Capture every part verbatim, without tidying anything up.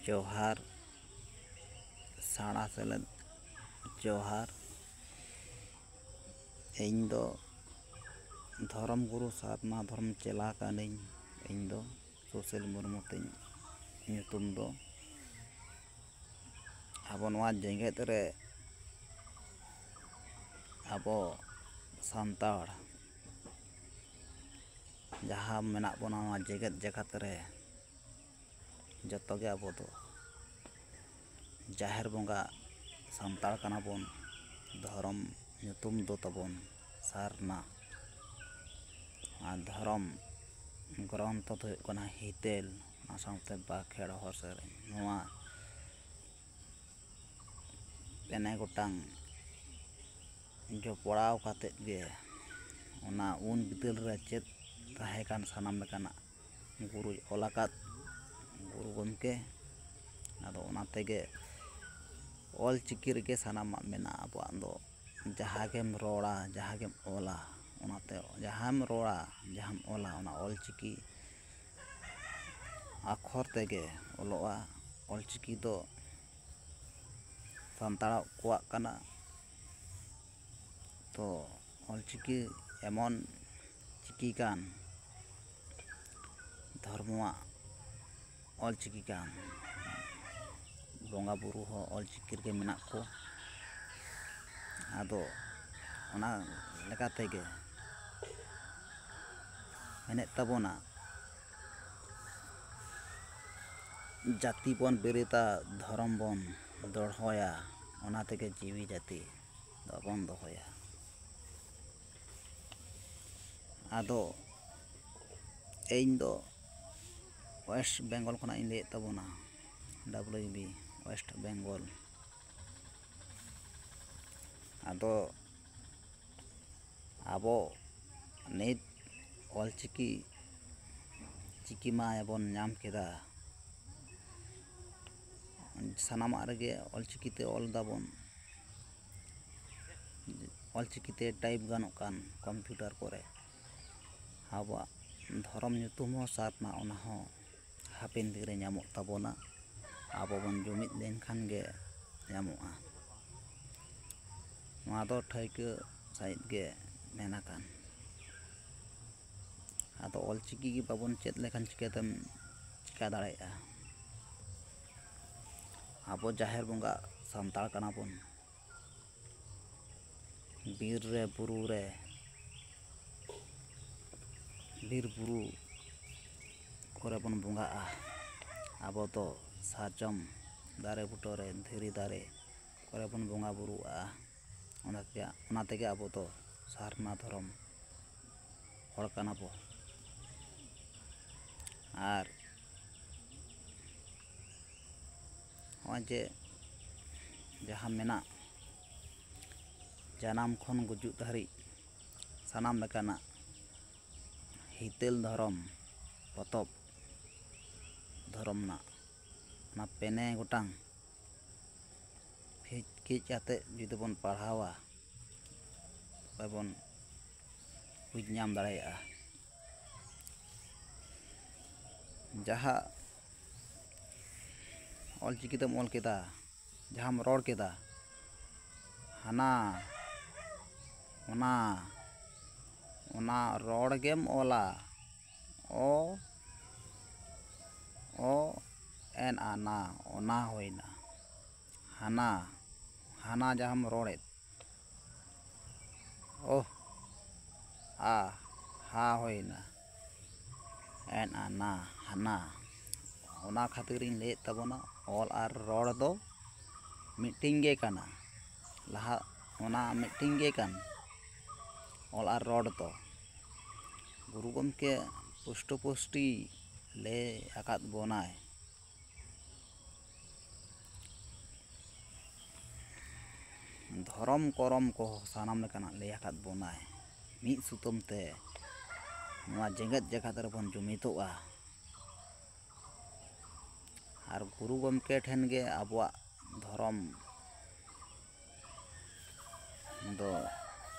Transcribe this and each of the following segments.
ᱡᱚᱦᱟᱨ, ᱥᱟᱬᱟ ᱥᱮᱞᱮᱫ ᱡᱚᱦᱟᱨ᱾ ᱤᱧ ᱫᱚ ᱫᱷᱚᱨᱚᱢ ᱜᱩᱨᱩ ᱥᱟᱨᱱᱟ ᱫᱷᱚᱨᱚᱢ ᱪᱮᱞᱟ ᱠᱟᱹᱱᱟᱹᱧ᱾ ᱤᱧ ᱫᱚ ᱥᱩᱥᱤᱞ ᱢᱩᱨᱢᱩ ᱛᱤᱧ ᱧᱩᱛᱩᱢ ᱫᱚ᱾ ᱟᱵᱚ ᱱᱚᱣᱟ ᱡᱮᱜᱮᱛ ᱨᱮ ᱟᱵᱚ ᱥᱟᱱᱛᱟᱲ ᱡᱟᱦᱟᱸ ᱢᱮᱱᱟᱜ ᱵᱚᱱᱟ ᱱᱚᱣᱟ ᱡᱮᱜᱮᱛ ᱡᱟᱠᱟᱛ ᱨᱮ, ᱡᱚᱛᱚ ᱜᱮ ᱟᱵᱚ ᱫᱚ ᱡᱟᱦᱮᱨ ᱵᱚᱸᱜᱟ ᱥᱟᱱᱛᱟᱲ ᱠᱟᱱᱟ ᱵᱚᱱ᱾ ᱫᱷᱚᱨᱚᱢ ᱧᱩᱛᱩᱢ ᱫᱚ ᱛᱟᱵᱚᱱ ᱥᱟᱨᱱᱟ᱾ ᱟᱨ ᱫᱷᱚᱨᱚᱢ ᱜᱨᱚᱱᱛᱷᱚ ᱫᱚ ᱦᱩᱭᱩᱜ ᱠᱟᱱᱟ ᱦᱤᱛᱟᱹᱞ, ᱚᱱᱟ ᱥᱟᱶᱛᱮ ᱵᱟᱸᱠᱷᱮᱲ ᱦᱚᱲ ᱥᱮᱨᱮᱧ᱾ ᱱᱚᱣᱟ ᱯᱮᱱᱮ ᱜᱚᱴᱟᱝ ᱡᱚᱯᱲᱟᱣ ᱠᱟᱛᱮᱫ ᱜᱮ ᱚᱱᱟ ᱩᱱ ᱵᱤᱫᱟᱹᱞ ᱨᱮ ᱪᱮᱫ ᱛᱟᱦᱮᱸ ᱠᱟᱱ ᱥᱟᱱᱟᱢ ᱞᱮᱠᱟᱱᱟᱜ ᱜᱩᱨᱩᱭ ᱚᱞ ᱟᱠᱟᱫ ᱜᱩᱨᱩ ᱜᱚᱢᱠᱮ᱾ ᱟᱫᱚ ᱚᱱᱟ ᱛᱮᱜᱮ ᱚᱞ ᱪᱤᱠᱤ ᱨᱮᱜᱮ ᱥᱟᱱᱟᱢᱟᱜ ᱢᱮᱱᱟᱜᱼᱟ᱾ ᱟᱵᱚᱣᱟᱜ ᱫᱚ ᱡᱟᱦᱟᱸ ᱜᱮᱢ ᱨᱚᱲᱟ, ᱡᱟᱦᱟᱸ ᱜᱮᱢ ᱚᱞᱟ, ᱚᱱᱟᱛᱮ ᱡᱟᱦᱟᱸᱢ ᱨᱚᱲᱟ, ᱡᱟᱦᱟᱸᱢ ᱚᱞᱟ, ᱚᱱᱟ ᱚᱞ ᱪᱤᱠᱤ ᱟᱠᱷᱚᱨ ᱛᱮᱜᱮ ᱚᱞᱚᱜᱼᱟ᱾ ᱚᱞ ᱪᱤᱠᱤ ᱫᱚ ᱥᱟᱱᱛᱟᱲ ᱠᱚᱣᱟᱜ ᱠᱟᱱᱟ᱾ ᱛᱚ ᱚᱞ ᱪᱤᱠᱤ ᱮᱢᱚᱱ ᱪᱤᱠᱤ ᱠᱟᱱ, ᱫᱷᱚᱨᱢᱚᱣᱟᱜ ᱚᱞ ᱪᱤᱠᱤ ᱠᱟᱱ, ᱵᱚᱸᱜᱟ ᱵᱩᱨᱩ ᱦᱚᱸ ᱚᱞ ᱪᱤᱠᱤ ᱨᱮᱜᱮ ᱢᱮᱱᱟᱜ ᱠᱚ᱾ ᱟᱫᱚ ᱚᱱᱟ ᱞᱮᱠᱟ ᱛᱮᱜᱮ ᱢᱮᱱᱮᱫ ᱛᱟᱵᱚᱱᱟ, ᱡᱟᱹᱛᱤ ᱵᱚᱱ ᱵᱮᱨᱮᱫᱟ, ᱫᱷᱚᱨᱚᱢ ᱵᱚᱱ ᱫᱚᱲᱦᱚᱭᱟ, ᱚᱱᱟ ᱛᱮᱜᱮ ᱡᱤᱣᱤ ᱡᱟᱹᱛᱤ ᱫᱚᱵᱚᱱ ᱫᱚᱦᱚᱭᱟ᱾ ᱟᱫᱚ ᱤᱧ ᱫᱚ ᱳᱭᱮᱥᱴ ᱵᱮᱝᱜᱚᱞ ᱠᱷᱚᱱᱟᱜ ᱤᱧ ᱞᱟᱹᱭᱮᱫ ᱛᱟᱵᱚᱱᱟ, ᱰᱟᱵᱽᱞᱤᱭᱩ ᱵᱤ ᱳᱭᱮᱥᱴ ᱵᱮᱝᱜᱚᱞ᱾ ᱟᱫᱚ ᱟᱵᱚ ᱱᱤᱛ ᱚᱞᱪᱤᱠᱤ, ᱪᱤᱠᱤ ᱢᱟ ᱵᱚᱱ ᱧᱟᱢ ᱠᱮᱫᱟ, ᱥᱟᱱᱟᱢᱟᱜ ᱨᱮᱜᱮ ᱚᱞᱪᱤᱠᱤ ᱛᱮ ᱚᱞ ᱫᱟᱵᱚᱱ᱾ ᱚᱞᱪᱤᱠᱤ ᱛᱮ ᱴᱟᱭᱤᱯ ᱜᱟᱱᱚᱜ ᱠᱟᱱ ᱠᱚᱢᱯᱤᱭᱩᱴᱟᱨ ᱠᱚᱨᱮ᱾ ᱟᱵᱚᱣᱟᱜ ᱫᱷᱚᱨᱚᱢ ᱧᱩᱛᱩᱢ ᱦᱚᱸ ᱥᱟᱨᱱᱟ, ᱚᱱᱟ ᱦᱚᱸ ᱦᱟᱯᱮᱱ ᱫᱤᱱ ᱨᱮ ᱧᱟᱢᱚᱜ ᱛᱟᱵᱚᱱᱟ᱾ ᱟᱵᱚ ᱵᱚᱱ ᱡᱩᱢᱤᱫ ᱞᱮᱱᱠᱷᱟᱱ ᱜᱮ ᱧᱟᱢᱚᱜᱼᱟ᱾ ᱱᱚᱣᱟ ᱫᱚ ᱴᱷᱟᱹᱣᱠᱟᱹ ᱥᱟᱺᱦᱤᱡ ᱜᱮ ᱢᱮᱱ ᱟᱠᱟᱱ᱾ ᱟᱫᱚ ᱚᱞᱪᱤᱠᱤ ᱜᱮ ᱵᱟᱵᱚᱱ ᱪᱮᱫ ᱞᱮᱠᱷᱟᱱ ᱪᱤᱠᱟᱹᱛᱮᱢ ᱪᱤᱠᱟ ᱫᱟᱲᱮᱭᱟᱜᱼᱟ? ᱟᱵᱚ ᱡᱟᱦᱮᱨ ᱵᱚᱸᱜᱟ ᱥᱟᱱᱛᱟᱲ ᱠᱟᱱᱟ ᱵᱚᱱ᱾ ᱵᱤᱨ ᱨᱮ, ᱵᱩᱨᱩ ᱨᱮ, ᱵᱤᱨ ᱵᱩᱨᱩ ᱠᱚᱨᱮ ᱵᱚᱱ ᱵᱚᱸᱜᱟᱜᱼᱟ᱾ ᱟᱵᱚ ᱫᱚ ᱥᱟᱨᱡᱚᱢ ᱫᱟᱨᱮ ᱵᱩᱴᱟᱹ ᱨᱮ, ᱫᱷᱤᱨᱤ ᱫᱟᱨᱮ ᱠᱚᱨᱮ ᱵᱚᱱ ᱵᱚᱸᱜᱟ ᱵᱩᱨᱩᱜᱼᱟ᱾ ᱚᱱᱟ ᱛᱮᱜᱮ, ᱚᱱᱟ ᱛᱮᱜᱮ ᱟᱵᱚ ᱫᱚ ᱥᱟᱨᱱᱟ ᱫᱷᱚᱨᱚᱢ ᱦᱚᱲ ᱠᱟᱱᱟ ᱵᱚ᱾ ᱟᱨ ᱱᱚᱜᱼᱚᱭ ᱡᱮ ᱡᱟᱦᱟᱸ ᱢᱮᱱᱟᱜ, ᱡᱟᱱᱟᱢ ᱠᱷᱚᱱ ᱜᱩᱡᱩᱜ ᱫᱷᱟᱹᱨᱤᱡ ᱥᱟᱱᱟᱢ ᱞᱮᱠᱟᱱᱟᱜ ᱦᱤᱛᱟᱹᱞ ᱫᱷᱚᱨᱚᱢ ᱯᱚᱛᱚᱵ, ᱫᱷᱚᱨᱚᱢ ᱨᱮᱱᱟᱜ ᱚᱱᱟ ᱯᱮᱱᱮ ᱜᱚᱴᱟᱝ ᱠᱤᱪ ᱠᱤᱪ ᱟᱛᱮᱫ ᱡᱩᱫᱤ ᱵᱚᱱ ᱯᱟᱲᱦᱟᱣᱟ, ᱛᱚᱵᱮ ᱵᱚᱱ ᱵᱩᱡᱽ ᱧᱟᱢ ᱫᱟᱲᱮᱭᱟᱜᱼᱟ᱾ ᱡᱟᱦᱟᱸ ᱚᱞᱪᱤᱠᱤ ᱛᱮᱢ ᱚᱞ ᱠᱮᱫᱟ, ᱡᱟᱦᱟᱸᱢ ᱨᱚᱲ ᱠᱮᱫᱟ, ᱦᱟᱱᱟ, ᱚᱱᱟ, ᱚᱱᱟ ᱨᱚᱲ ᱜᱮᱢ ᱚᱞᱟ᱾ ᱚ, ᱚ, ᱮᱱ, ᱟ, ᱱᱟ, ᱚᱱᱟ ᱦᱩᱭᱱᱟ᱾ ᱦᱟᱱᱟ, ᱦᱟᱱᱟ ᱡᱟᱦᱟᱸᱢ ᱨᱚᱲᱮᱫ, ᱚᱦ, ᱟ, ᱦᱟ ᱦᱩᱭᱱᱟ᱾ ᱮᱱ, ᱟ, ᱱᱟ, ᱦᱟᱱᱟ᱾ ᱚᱱᱟ ᱠᱷᱟᱹᱛᱤᱨᱤᱧ ᱞᱟᱹᱭᱮᱫ ᱛᱟᱵᱚᱱᱟ, ᱚᱞ ᱟᱨ ᱨᱚᱲ ᱫᱚ ᱢᱤᱫᱴᱮᱱ ᱜᱮ ᱠᱟᱱᱟ᱾ ᱞᱟᱦᱟ ᱚᱱᱟ ᱢᱤᱫᱴᱮᱱ ᱜᱮ ᱠᱟᱱ, ᱚᱞ ᱟᱨ ᱨᱚᱲ ᱫᱚ᱾ ᱜᱩᱨᱩ ᱜᱚᱢᱠᱮ ᱯᱩᱥᱴᱟᱹ ᱯᱩᱥᱴᱤ ᱞᱟᱹᱭ ᱟᱠᱟᱫ ᱵᱚᱱᱟᱭ, ᱫᱷᱚᱨᱚᱢ ᱠᱚᱨᱚᱢ ᱠᱚ ᱥᱟᱱᱟᱢ ᱞᱮᱠᱟᱱᱟᱜ ᱞᱟᱹᱭ ᱟᱠᱟᱫ ᱵᱚᱱᱟᱭ᱾ ᱢᱤᱫ ᱥᱩᱛᱟᱹᱢ ᱛᱮ ᱱᱚᱣᱟ ᱡᱮᱜᱮᱛ ᱡᱟᱠᱟᱛ ᱨᱮᱵᱚᱱ ᱡᱩᱢᱤᱫᱚᱜᱼᱟ᱾ ᱟᱨ ᱜᱩᱨᱩ ᱜᱚᱢᱠᱮ ᱴᱷᱮᱱ ᱜᱮ ᱟᱵᱚᱣᱟᱜ ᱫᱷᱚᱨᱚᱢ ᱫᱚ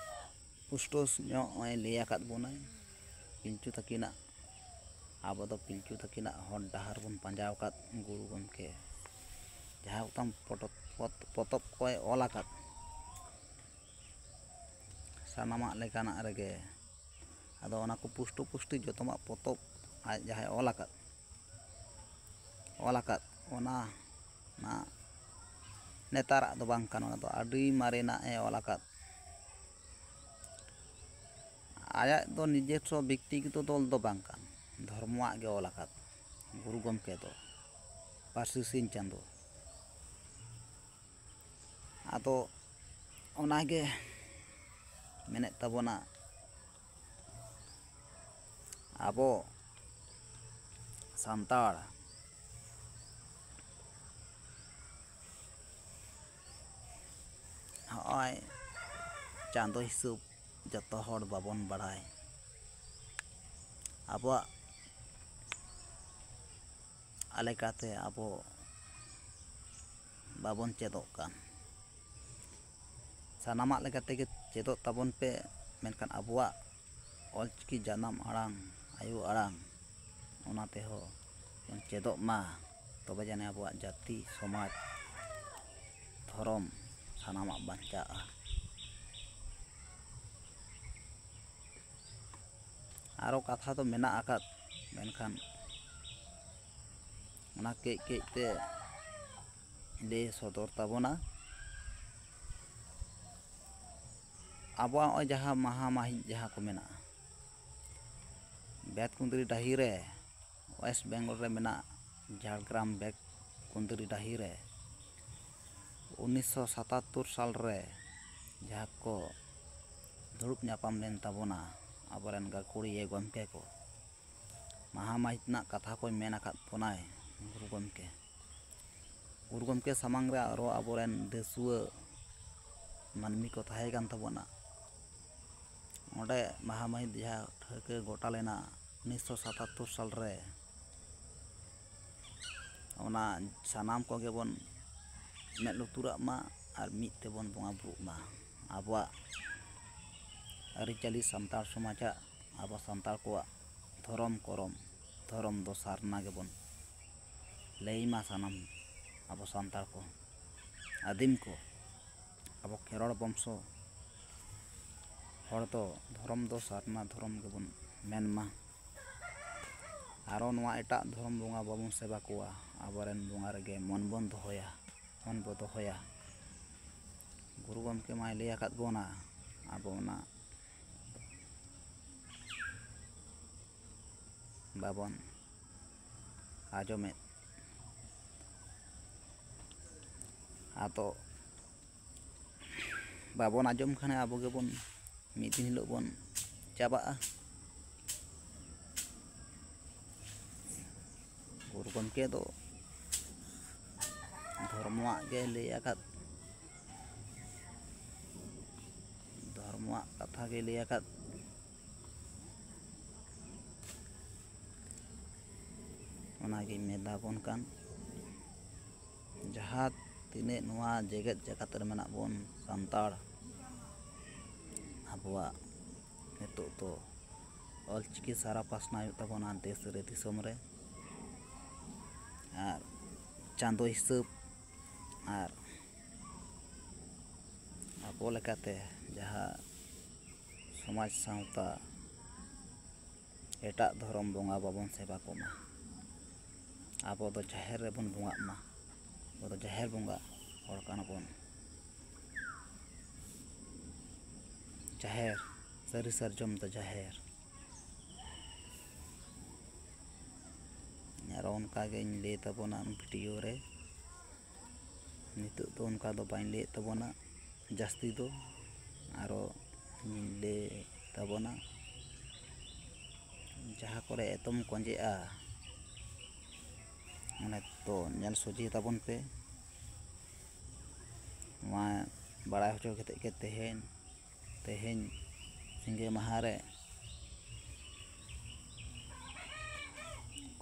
ᱯᱩᱥᱴᱟᱹᱣ ᱧᱚᱜ ᱮ ᱞᱟᱹᱭ ᱟᱠᱟᱫ ᱵᱚᱱᱟᱭ᱾ ᱯᱤᱞᱪᱩ ᱛᱟᱹᱠᱤᱱᱟᱜ, ᱟᱵᱚ ᱫᱚ ᱯᱤᱞᱪᱩ ᱛᱟᱹᱠᱤᱱᱟᱜ ᱦᱚᱨ ᱰᱟᱦᱟᱨ ᱵᱚᱱ ᱯᱟᱸᱡᱟ ᱟᱠᱟᱫ ᱜᱩᱨᱩ ᱜᱚᱢᱠᱮ ᱡᱟᱦᱟᱸ ᱛᱟᱢ ᱯᱚᱴᱚᱵ-, ᱯᱚᱛ-, ᱯᱚᱛᱚᱵ ᱠᱚᱭ ᱚᱞ ᱟᱠᱟᱫ, ᱥᱟᱱᱟᱢᱟᱜ ᱞᱮᱠᱟᱱᱟᱜ ᱨᱮᱜᱮ᱾ ᱟᱫᱚ ᱚᱱᱟ ᱠᱚ ᱯᱩᱥᱴᱟᱹ ᱯᱩᱥᱴᱤ ᱡᱚᱛᱚᱢᱟᱜ ᱯᱚᱛᱚᱵ ᱟᱡ ᱡᱟᱦᱟᱸᱭ ᱚᱞ ᱟᱠᱟᱫ, ᱚᱞ ᱟᱠᱟᱫ, ᱚᱱᱟ ᱱᱟ-, ᱱᱮᱛᱟᱨᱟᱜ ᱫᱚ ᱵᱟᱝ ᱠᱟᱱᱟ, ᱚᱱᱟ ᱫᱚ ᱟᱹᱰᱤ ᱢᱟᱨᱮᱱᱟᱜ ᱮ ᱚᱞ ᱟᱠᱟᱫ᱾ ᱟᱭᱟᱜ ᱫᱚ ᱱᱤᱡᱮᱥᱥᱚ ᱵᱮᱠᱛᱤᱜᱚᱛᱚ ᱫᱚᱞ ᱫᱚ ᱵᱟᱝ ᱠᱟᱱ, ᱫᱷᱚᱨᱢᱚᱣᱟᱜ ᱜᱮ ᱚᱞ ᱟᱠᱟᱫ ᱜᱩᱨᱩ ᱜᱚᱢᱠᱮ ᱫᱚ, ᱯᱟᱹᱨᱥᱤ ᱥᱤᱧ ᱪᱟᱸᱫᱳ᱾ ᱟᱫᱚ ᱚᱱᱟᱜᱮ ᱢᱮᱱᱮᱫ ᱛᱟᱵᱚᱱᱟ, ᱟᱵᱚ ᱥᱟᱱᱛᱟᱲ ᱦᱚᱸᱜᱼᱚᱭ ᱪᱟᱸᱫᱳ ᱦᱤᱥᱟᱹᱵ ᱡᱚᱛᱚ ᱦᱚᱲ ᱵᱟᱵᱚᱱ ᱵᱟᱲᱟᱭ᱾ ᱟᱵᱚᱣᱟᱜ ᱞᱮᱠᱟᱛᱮ ᱟᱵᱚ ᱵᱟᱵᱚᱱ ᱪᱮᱫᱚᱜ ᱠᱟᱱ᱾ ᱥᱟᱱᱟᱢᱟᱜ ᱞᱮᱠᱟ ᱛᱮᱜᱮ ᱪᱮᱫᱚᱜ ᱛᱟᱵᱚᱱ ᱯᱮ, ᱢᱮᱱᱠᱷᱟᱱ ᱟᱵᱚᱣᱟᱜ ᱚᱞᱪᱤᱠᱤ ᱡᱟᱱᱟᱢ ᱟᱲᱟᱝ, ᱟᱭᱳ ᱟᱲᱟᱝ, ᱚᱱᱟ ᱛᱮᱦᱚᱸ ᱵᱚᱱ ᱪᱮᱫᱚᱜ ᱢᱟ, ᱛᱚᱵᱮ ᱡᱟᱹᱱᱤᱡ ᱟᱵᱚᱣᱟᱜ ᱡᱟᱹᱛᱤ, ᱥᱚᱢᱟᱡᱽ, ᱫᱷᱚᱨᱚᱢ ᱥᱟᱱᱟᱢᱟᱜ ᱵᱟᱧᱪᱟᱜᱼᱟ᱾ ᱟᱨᱚ ᱠᱟᱛᱷᱟ ᱫᱚ ᱢᱮᱱᱟᱜ ᱟᱠᱟᱫ, ᱢᱮᱱᱠᱷᱟᱱ ᱚᱱᱟ ᱠᱟᱹᱡ ᱠᱟᱹᱡ ᱛᱮ ᱞᱟᱹᱭ ᱥᱚᱫᱚᱨ ᱛᱟᱵᱚᱱᱟ᱾ ᱟᱵᱚᱣᱟᱜ ᱱᱚᱜᱼᱚᱭ ᱡᱟᱦᱟᱸ ᱢᱟᱦᱟ ᱢᱟᱹᱦᱤᱛ ᱡᱟᱦᱟᱸ ᱠᱚ ᱢᱮᱱᱟᱜᱼᱟ, ᱵᱮᱛᱠᱩᱸᱫᱽᱨᱤ ᱰᱟᱹᱦᱤ ᱨᱮ, ᱳᱭᱮᱥᱴ ᱵᱮᱝᱜᱚᱞ ᱨᱮ ᱢᱮᱱᱟᱜ ᱡᱷᱟᱲᱜᱨᱟᱢ ᱵᱮᱛᱠᱩᱸᱫᱽᱨᱤ ᱰᱟᱹᱦᱤ ᱨᱮ ᱩᱱᱤᱥᱥᱚ ᱥᱟᱛᱟᱛᱛᱳᱨ ᱥᱟᱞ ᱨᱮ ᱡᱟᱦᱟᱸ ᱠᱚ ᱫᱩᱲᱩᱵ ᱧᱟᱯᱟᱢ ᱞᱮᱱ ᱛᱟᱵᱚᱱᱟ ᱟᱵᱚᱨᱮᱱ ᱜᱟᱹᱠᱷᱩᱲᱤᱭᱟᱹ ᱜᱚᱢᱠᱮ ᱠᱚ, ᱢᱟᱦᱟ ᱢᱟᱹᱦᱤᱛ ᱨᱮᱱᱟᱜ ᱠᱟᱛᱷᱟ ᱠᱚᱭ ᱢᱮᱱ ᱟᱠᱟᱫ ᱵᱚᱱᱟᱭ ᱜᱩᱨᱩ ᱜᱚᱢᱠᱮ᱾ ᱜᱩᱨᱩ ᱜᱚᱢᱠᱮ ᱥᱟᱢᱟᱝ ᱨᱮ ᱟᱨᱚ ᱟᱵᱚᱨᱮᱱ ᱫᱤᱥᱩᱣᱟᱹ ᱢᱟᱹᱱᱢᱤ ᱠᱚ ᱛᱟᱦᱮᱸ ᱠᱟᱱ ᱛᱟᱵᱚᱱᱟ᱾ ᱚᱸᱰᱮ ᱢᱟᱦᱟ ᱢᱟᱹᱦᱤᱛ ᱡᱟᱦᱟᱸ ᱴᱷᱟᱹᱣᱠᱟᱹ ᱜᱚᱴᱟ ᱞᱮᱱᱟ ᱩᱱᱤᱥᱥᱚ ᱥᱟᱛᱟᱛᱛᱳᱨ ᱥᱟᱞ ᱨᱮ, ᱚᱱᱟ ᱥᱟᱱᱟᱢ ᱠᱚᱜᱮ ᱵᱚᱱ ᱢᱮᱫ ᱞᱩᱛᱩᱨᱟᱜ ᱢᱟ ᱟᱨ ᱢᱤᱫ ᱛᱮᱵᱚᱱ ᱵᱚᱸᱜᱟ ᱵᱩᱨᱩᱜ ᱢᱟ᱾ ᱟᱵᱚᱣᱟᱜ ᱟᱹᱨᱤᱪᱟᱹᱞᱤ, ᱥᱟᱱᱛᱟᱲ ᱥᱚᱢᱟᱡᱟᱜ, ᱟᱵᱚ ᱥᱟᱱᱛᱟᱲ ᱠᱚᱣᱟᱜ ᱫᱷᱚᱨᱚᱢ ᱠᱚᱨᱚᱢ, ᱫᱷᱚᱨᱚᱢ ᱫᱚ ᱥᱟᱨᱱᱟ ᱜᱮᱵᱚᱱ ᱞᱟᱹᱭ ᱢᱟ ᱥᱟᱱᱟᱢ ᱟᱵᱚ ᱥᱟᱱᱛᱟᱲ ᱠᱚ, ᱟᱹᱫᱤᱢ ᱠᱚ, ᱟᱵᱚ ᱠᱷᱮᱨᱣᱟᱲ ᱵᱚᱝᱥᱚ ᱦᱚᱲ ᱫᱚ ᱫᱷᱚᱨᱚᱢ ᱫᱚ ᱥᱟᱨᱱᱟ ᱫᱷᱚᱨᱚᱢ ᱜᱮᱵᱚᱱ ᱢᱮᱱ ᱢᱟ᱾ ᱟᱨᱚ ᱱᱚᱣᱟ ᱮᱴᱟᱜ ᱫᱷᱚᱨᱚᱢ ᱵᱚᱸᱜᱟ ᱵᱟᱵᱚᱱ ᱥᱮᱵᱟ ᱠᱚᱣᱟ, ᱟᱵᱚᱨᱮᱱ ᱵᱚᱸᱜᱟ ᱨᱮᱜᱮ ᱢᱚᱱ ᱵᱚᱱ ᱫᱚᱦᱚᱭᱟ, ᱢᱚᱱ ᱵᱚ ᱫᱚᱦᱚᱭᱟ᱾ ᱜᱩᱨᱩ ᱜᱚᱢᱠᱮ ᱢᱟᱭ ᱞᱟᱹᱭ ᱟᱠᱟᱫ ᱵᱚᱱᱟ, ᱟᱵᱚ ᱚᱱᱟ ᱵᱟᱵᱚᱱ ᱟᱸᱡᱚᱢᱮᱫ᱾ ᱟᱫᱚ ᱵᱟᱵᱚᱱ ᱟᱸᱡᱚᱢ ᱠᱷᱟᱱ ᱟᱵᱚ ᱜᱮᱵᱚᱱ ᱢᱤᱫ ᱫᱤᱱ ᱦᱤᱞᱳᱜ ᱵᱚᱱ ᱪᱟᱵᱟᱜᱼᱟ᱾ ᱜᱩᱨᱩ ᱜᱚᱢᱠᱮ ᱫᱚ ᱫᱷᱚᱨᱢᱚᱣᱟᱜ ᱜᱮ ᱞᱟᱹᱭ ᱟᱠᱟᱫ, ᱫᱷᱚᱨᱢᱚᱣᱟᱜ ᱠᱟᱛᱷᱟ ᱜᱮ ᱞᱟᱹᱭ ᱟᱠᱟᱫ᱾ ᱚᱱᱟᱜᱮ ᱢᱮᱛᱟ ᱵᱚᱱ ᱠᱟᱱ, ᱡᱟᱦᱟᱸ ᱛᱤᱱᱟᱹᱜ ᱱᱚᱣᱟ ᱡᱮᱜᱮᱛ ᱡᱟᱠᱟᱛ ᱨᱮ ᱢᱮᱱᱟᱜ ᱵᱚᱱ ᱥᱟᱱᱛᱟᱲ, ᱟᱵᱚᱣᱟᱜ ᱱᱤᱛᱚᱜ ᱫᱚ ᱚᱞᱪᱤᱠᱤ ᱥᱟᱨᱟ ᱯᱟᱥᱱᱟᱣ ᱦᱩᱭᱩᱜ ᱛᱟᱵᱚᱱᱟ ᱫᱮᱥ ᱨᱮ, ᱫᱤᱥᱚᱢ ᱨᱮ᱾ ᱟᱨ ᱪᱟᱸᱫᱳ ᱦᱤᱥᱟᱹᱵ ᱟᱨ ᱟᱵᱚ ᱞᱮᱠᱟᱛᱮ ᱡᱟᱦᱟᱸ ᱥᱚᱢᱟᱡᱽ ᱥᱟᱶᱛᱟ, ᱮᱴᱟᱜ ᱫᱷᱚᱨᱚᱢ ᱵᱚᱸᱜᱟ ᱵᱟᱵᱚᱱ ᱥᱮᱵᱟ ᱠᱚᱢᱟ᱾ ᱟᱵᱚ ᱫᱚ ᱡᱟᱦᱮᱨ ᱨᱮᱵᱚᱱ ᱵᱚᱸᱜᱟᱜ ᱢᱟ᱾ ᱟᱵᱚ ᱫᱚ ᱡᱟᱦᱮᱨ ᱵᱚᱸᱜᱟ ᱦᱚᱲ ᱠᱟᱱᱟ ᱵᱚᱱ᱾ ᱡᱟᱦᱮᱨ, ᱥᱟᱹᱨᱤ ᱥᱟᱨᱡᱚᱢ ᱫᱚ ᱡᱟᱦᱮᱨ᱾ ᱟᱨᱚ ᱚᱱᱠᱟ ᱜᱤᱧ ᱞᱟᱹᱭ ᱛᱟᱵᱚᱱᱟ ᱵᱷᱤᱰᱤᱭᱳ ᱨᱮ᱾ ᱱᱤᱛᱚᱜ ᱫᱚ ᱚᱱᱠᱟ ᱫᱚ ᱵᱟᱹᱧ ᱞᱟᱹᱭᱮᱫ ᱛᱟᱵᱚᱱᱟ ᱡᱟᱹᱥᱛᱤ ᱫᱚ, ᱟᱨᱚ ᱤᱧ ᱞᱟᱹᱭ ᱛᱟᱵᱚᱱᱟ᱾ ᱡᱟᱦᱟᱸ ᱠᱚᱨᱮ ᱮᱛᱚᱢ ᱠᱚᱸᱡᱮᱜᱼᱟ, ᱚᱱᱮ ᱛᱚ ᱧᱮᱞ ᱥᱚᱡᱷᱮ ᱛᱟᱵᱚᱱ ᱯᱮ᱾ ᱱᱚᱣᱟ ᱵᱟᱲᱟᱭ ᱦᱚᱪᱚ ᱠᱟᱛᱮᱫ ᱜᱮ ᱛᱮᱦᱮᱧ, ᱛᱮᱦᱮᱧ ᱥᱤᱸᱜᱮ ᱢᱟᱦᱟ ᱨᱮ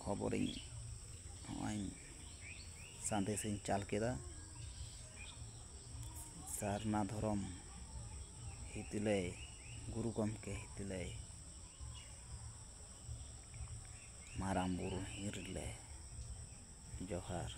ᱠᱷᱚᱵᱚᱨᱤᱧ, ᱱᱚᱜᱼᱚᱭ ᱥᱟᱸᱫᱮᱥᱤᱧ ᱪᱟᱞ ᱠᱮᱫᱟ᱾ ᱥᱟᱨᱱᱟ ᱫᱷᱚᱨᱚᱢ ᱦᱤᱛᱤᱞᱟᱹᱭ, ᱜᱩᱨᱩ ᱜᱚᱢᱠᱮ ᱦᱤᱛᱤᱞᱟᱹᱭ, ᱢᱟᱨᱟᱝ ᱵᱩᱨᱩ ᱦᱤᱨᱞᱟᱹ ᱡᱚᱦᱟᱨ᱾